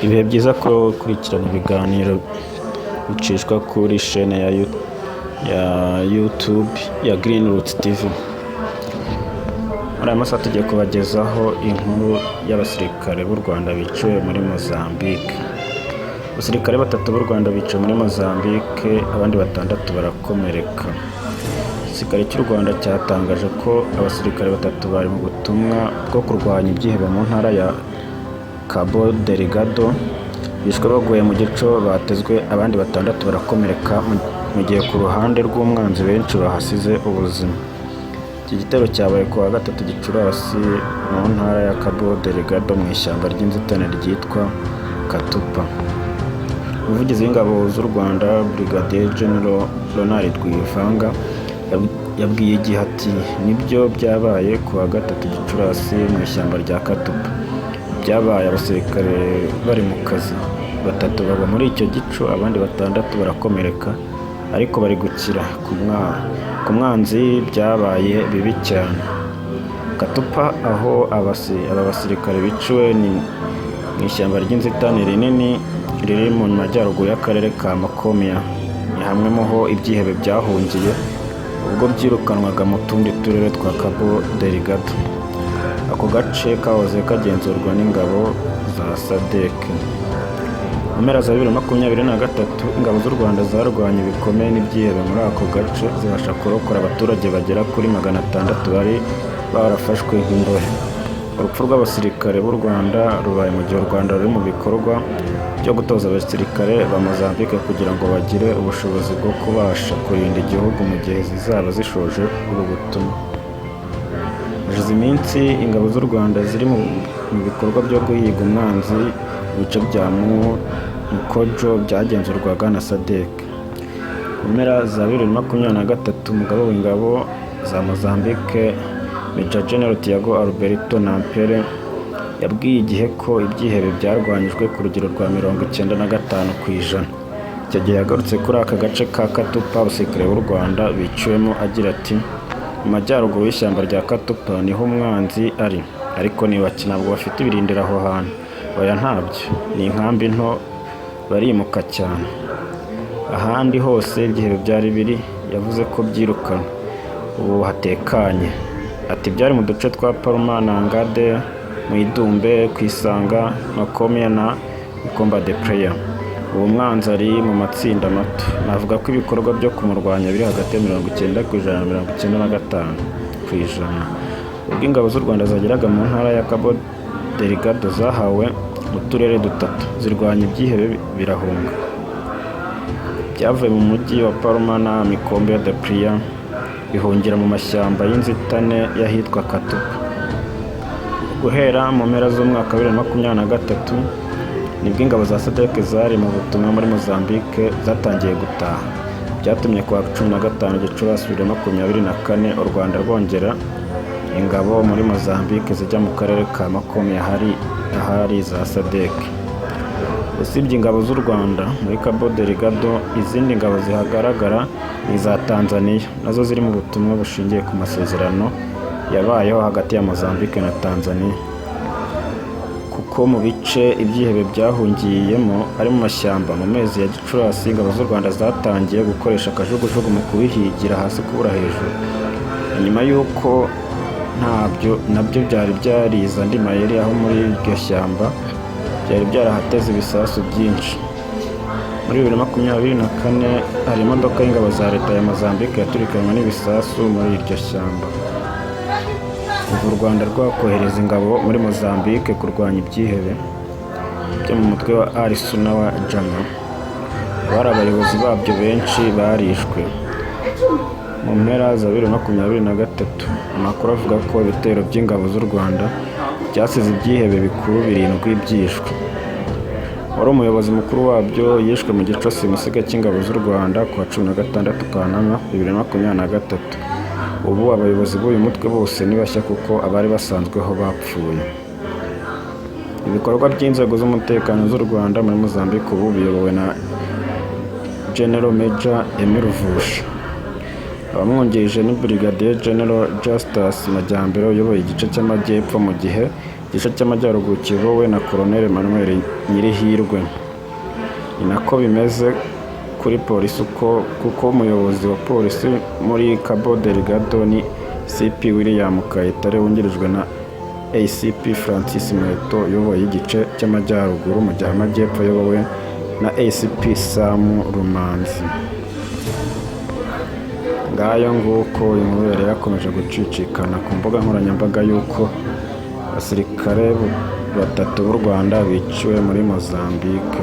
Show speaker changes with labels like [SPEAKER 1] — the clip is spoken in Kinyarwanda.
[SPEAKER 1] Ibihe byiza gukurikirana ibiganiro bicishwa kuri shene ya YouTube ya Green Root TV. Muri aya masaha tugiye kubagezaho inkuru y'abasirikare b'u Rwanda biciwe muri Mozambique. Abasirikare batatu b'u Rwanda biciwe muri Mozambique, abandi batandatu barakomereka. Igisirikare cy'u Rwanda cyatangaje ko abasirikare batatu bari mu butumwa bwo kurwanya ibyihebe mu ntara ya Cabo Delgado bishwe baguye mu gico batezwe, abandi batandatu barakomereka, mu gihe ku ruhande rw'umwanzi benshi bahasize ubuzima. Iki gitero cyabaye ku wa 3 Gicurasi mu ntara ya Cabo Delgado, mu ishyamba ry'inzitane ryitwa Katupa. Umuvugizi w'ingabo z'u Rwanda, Brigadier General Ronald Rwivanga, yabwiye Igihe ati: "Nibyo, byabaye ku wa 3 Gicurasi mu ishyamba rya Katupa. Byabaye abasirikare bari mu kazi, batatu bagwa muri icyo gico, abandi batandatu barakomereka ariko bari gukira. Ku mwanzi byabaye bibi cyane." Katupa, aho aba basirikare biciwe, ni mu ishyamba ry'inzitane rinini riri mu majyaruguru y'akarere ka Macomia. Ni hamwe mu ho ibyihebe byahungiye ubwo byirukanwaga mu tundi turere twa Cabo Delgado. Ako gace kahoze kagenzurwa n'ingabo za SADC. Mu mpera za 2023, ingabo z'u Rwanda zarwanye bikomeye n'ibyihebe muri ako gace, zibasha kurokora abaturage bagera kuri 600 bari barafashwe nk'imbohe. Urupfu rw'abasirikare b'u Rwanda rubaye mu gihe u Rwanda ruri mu bikorwa byo gutoza abasirikare ba Mozambique kugira ngo bagire ubushobozi bwo kubasha kurinda igihugu mu gihe zizaba zishoje ubu butumwa. Hashize iminsi ingabo z'u Rwanda ziri mu bikorwa byo guhiga umwanzi mu bice bya Mucojo byagenzurwaga na SADC. Mu mpera za 2023, umugaba w'ingabo za Mozambique, Major General Tiago Alberto Nampere, yabwiye Igihe ko ibyihebe byarwanyijwe ku rugero rwa 95%. Icyo gihe yagarutse kuri aka gace ka Katupa abasirikare b'u Rwanda biciwemo, agira ati: "Mu majyaruguru y'ishyamba rya Katupa niho umwanzi ari, ariko ni bake, ntabwo bafite ibirindiro aho hantu. Oya, ntabyo, ni inkambi nto, barimuka cyane. Ahandi hose ibyihebe byari biri, yavuze ko byirukanwe, ubu hatekanye." Ati: "Byari mu duce twa Palma, Nangade, Muidumbe, Quissanga, Macomia na Mocimboa da Praia. Ubu umwanzi ari mu matsinda mato. Navuga ko ibikorwa byo kumurwanya biri hagati ya 90% na 95%." Ubwo ingabo z'u Rwanda zageraga mu ntara ya Cabo Delgado, zahawe uturere dutatu, zirwanya ibyihebe birahunga. Byavuye mu mujyi wa Palma na Mocimboa da Praia, bihungira mu mashyamba y'inzitane y'ahitwa Katupa. Guhera mu mpera z'umwaka wa 2023 nibwo ingabo za SADC zari mu butumwa muri Mozambique zatangiye gutaha. Byatumye ku wa 15 Gicurasi 2024 u Rwanda rwongera ingabo muri Mozambique zijya mu karere ka Macomia ahari za SADC. Usibye ingabo z'u Rwanda muri Cabo Delgado, izindi ngabo zihagaragara ni iza Tanzania, nazo ziri mu butumwa bushingiye ku masezerano yabayeho hagati ya Mozambique na Tanzania. Kuko mu bice ibyihebe byahungiyemo ari mu mashyamba, mu mezi ya Gicurasi ingabo z'u Rwanda zatangiye gukoresha kajugujugu mu kubihigira hasi kubura hejuru. Nyuma y'uko ntabyo nabyo byari byarize andi mayeri, aho muri iryo shyamba byari byarahateze ibisasu byinshi. Muri 2024 hari imodoka y'ingabo za leta ya Mozambique yaturikanywe n'ibisasu muri iryo shyamba. Kuva u Rwanda rwakohereza ingabo muri Mozambique kurwanya ibyihebe byo mu mutwe wa Al Sunna wa Jama, abari abayobozi babyo benshi barishwe. Mu mpera za 2023, amakuru avuga ko ibitero by'ingabo z'u Rwanda byasize ibyihebe bikuru birindwi byishwe. Wari umuyobozi mukuru wabyo yishwe mu gico simusiga cy'ingabo z'u Rwanda ku wa 16 Kanama 2023. Ubu abayobozi b'uyu mutwe bose ni bashya kuko abari basanzweho bapfuye. Ibikorwa by'inzego z'umutekano z'u Rwanda muri Mozambique ubu biyobowe na General Major Emile Ruvusha. Abamwungirije ni Brigadier General Justus Majyambere uyoboye igice cy'amajyepfo, mu gihe Igice cy'Amajyaruguru kiyobowe na Colonel Emmanuel Nyirihirwe. Ni nako bimeze kuri polisi uko, kuko umuyobozi wa polisi muri Cabo Delgado ni CP William Kayitare, wungirijwe na ACP Francis Muheto uyoboye igice cy'Amajyaruguru, mu gihe Amajyepfo ayobowe na ACP Sam Rumanzi. Ngayo nguko, inkuru yari yakomeje gucicikana ku mbuga nkoranyambaga y'uko abasirikare batatu b'u Rwanda biciwe muri Mozambique.